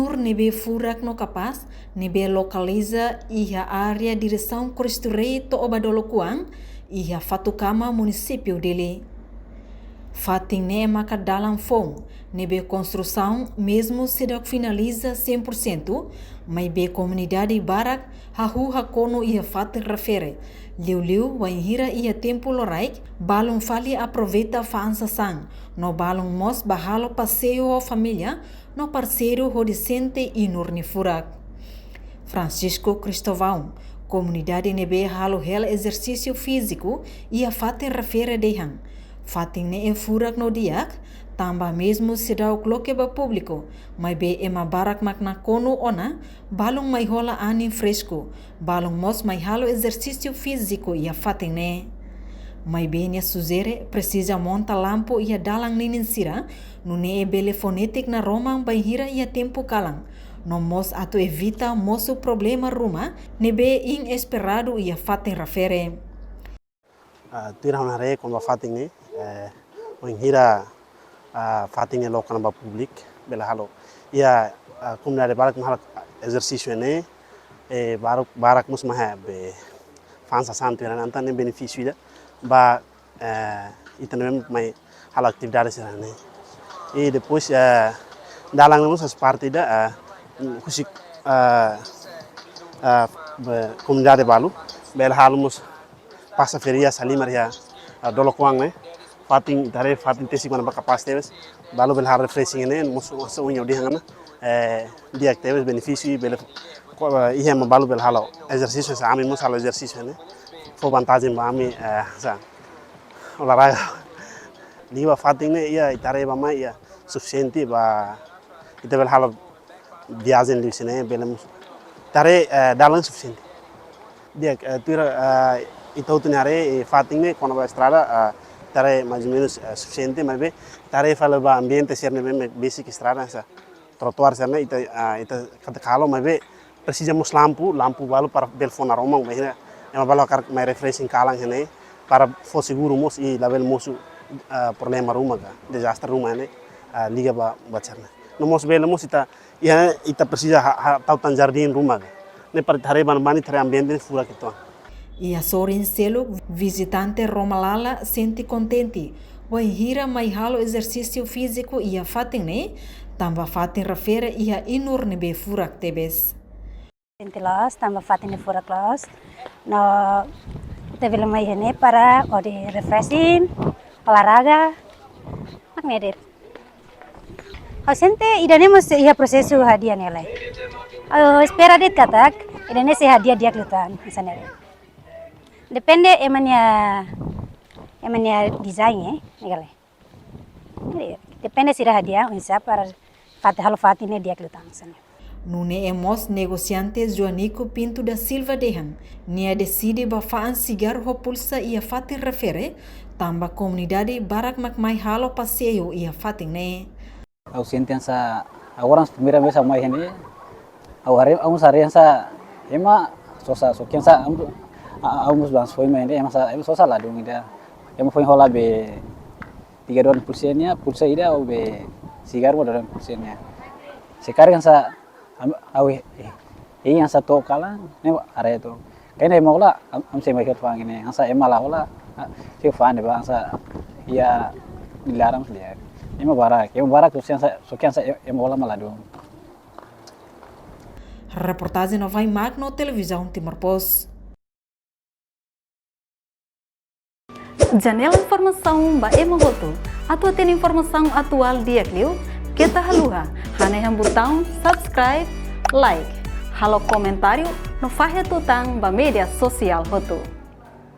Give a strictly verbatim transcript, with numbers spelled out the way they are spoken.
Inur ne'ebé furak no kapás, ne'ebé lokaliza iha área Diresaun Cristo Rei to'o ba Dolo Kuang, iha Fatukama, Munisípiu Dili. Fatin ne'e maka dalan foun, ne'ebé konstrusaun mezmu seidauk finaliza cem por cento, maibé komunidade barak hahú hakonu iha fatin refere, liuliu wainhira iha tempu loraik, balun fali aproveita fa'an sasán, no balun mós bá halo paseiu ho família no parseiru hodi sente inur nia furak. Francisco Cristóvão, komunidade ne'ebé halo hela ezersísiu fíziku iha fatin refere dehan, fatin ne'e furak no di'ak, tanba mezmu seidauk loke ba públiku, maibé ema barak mak nakonu ona, balun mai hola anin fresku, balun mós mai halo ezersísiu fíziku iha fatin ne'e. Maibé nia sujere presiza monta lampu iha dalan ninin sira, nune'e bele fó netik naroman bainhira iha tempu kalan, no mós atu evita mosu problema ruma ne'ebé inesperadu iha fatin refere. Ah, tuir ha'u-nia haree kona-ba fatin ne'e, eh, wainhira, ah, fatin ne'e loke ona ba públiku, bele halo. Iha, ah, komunidade barak mak halo ezersísiu ne'e, eh, barak, barak mós mak iha be fa'an sasán tuir ha'u-nia entaun ne'e benefísiu ida ba, eh, ita ne'ebé mai halo atividade sira-ne'e. I depois, eh, dalan mós faz parte ida, eh, husi, eh, eh, be komunidade balu, bele halo mós pasa férias halimar iha, ah, Dolo Kuang ne'e. Fatin, ita haree fatin tesi mana ba kapás tebes. Balu bele halo refreshing ne'e, mós, mós uña udi hangana. Eh, di'ak tebes benefísiu, bele, ko, eh, iha ema balu bele halo ezersísiu, hanesan ami mós halo ezersísiu ne'e. Fó vantajen ba ami, eh, hanesan olahraga. Liga ba fatin ne'e, iha, ita haree ba mai, iha, sufisiente ba, ita bele halo viajen liu husi ne'e, bele mós. Ita haree, eh, dalan sufisiente. Di'ak, eh, tuir, eh, ita hotu nia haree, eh, fatin ne'e, kona-ba estrada, eh, ita haree mais ou menus, eh, sufisiente, maibé, ita haree fali ba ambiente sira ne'ebé, be, besik estrada, hanesan trotoar sira-ne'e, ita, eh, ita katak halo, maibé, presiza mós lampu, lampu balu para bele fó naroman, bainhira ema balu hakarak mai refreshing kalan iha ne'e, para fó seguru mós i labele mosu, ah, problema ruma ka, dezastre ruma iha ne'e, ah, liga ba, ba sira-ne'e. No mós bele mós ita, iha ne'e ita presiza ha, ha, tau tan jardín ruma ka. Ne'e para ita haree ba ne'ebá, ita haree ambiente ne'e furak uitoan. Iha sorin seluk, vizitante Romalala sente kontente wainhira mai halo ezersísiu fíziku iha fatin ne'e, tanba fatin refere iha inur ne'ebé furak tebes. Sente loos, tanba fatin ne'e furak loos. No ita bele mai iha ne'e para hodi refreshing, olahraga, mak ne'e de'it. Ha'u sente ida-ne'e mós iha prosesu hadi'a ne'e lai. Ha'u espera de'it katak ida-ne'e sei hadi'a di'ak liután, hanesan ne'e. Depende ema nia, ema nia design, eh, ne'e ka lae. Jadi, depende sira hadi'a oinsá para fatin, halo fatin ne'e di'ak liután, hanesan ne'e. Nune'e mós negosiante Joanico Pinto da Silva dehan, nia deside bá fa'an sigarru ho pulsa iha fatin refere, tanba komunidade barak mak mai halo paseiu iha fatin ne'e. Ha'u sente hanesan, agora hanesan primeira vez ha'u mai iha ne'e. Ha'u haree, ha'u mós haree hanesan, ema sosa, só ke hanesan, ha'u, ha'u mós bá hanesan foin mai iha ne'e, ema hanesan, ema sosa ladún ida. Ema foin hola be tiga dolar pulsa nian, pulsa ida, ou be sigarru dua dolar pulsa nian. Se karik hanesan, am, ha'u, eh, eh, hanesan to'o kalan, ne'e haree to'o. Karik ema hola, am, ami sei mai hotu fa'an ne'e, hanesan ema la hola, ah, sei fa'an de'it ba, hanesan, iha, dilarang sudah. Ema barak, ema barak, só ke hanesan, só ke hanesan, ema hola mak ladún. Reportajen Novai Magno, Televizaun Timor Post. Janela informasaun ba ema hotu. Atu hatene informasaun atuál di'ak liu, keta haluha hanehan butaun subscribe, like, halo komentáriu no fahe tutan ba média sosiál hotu.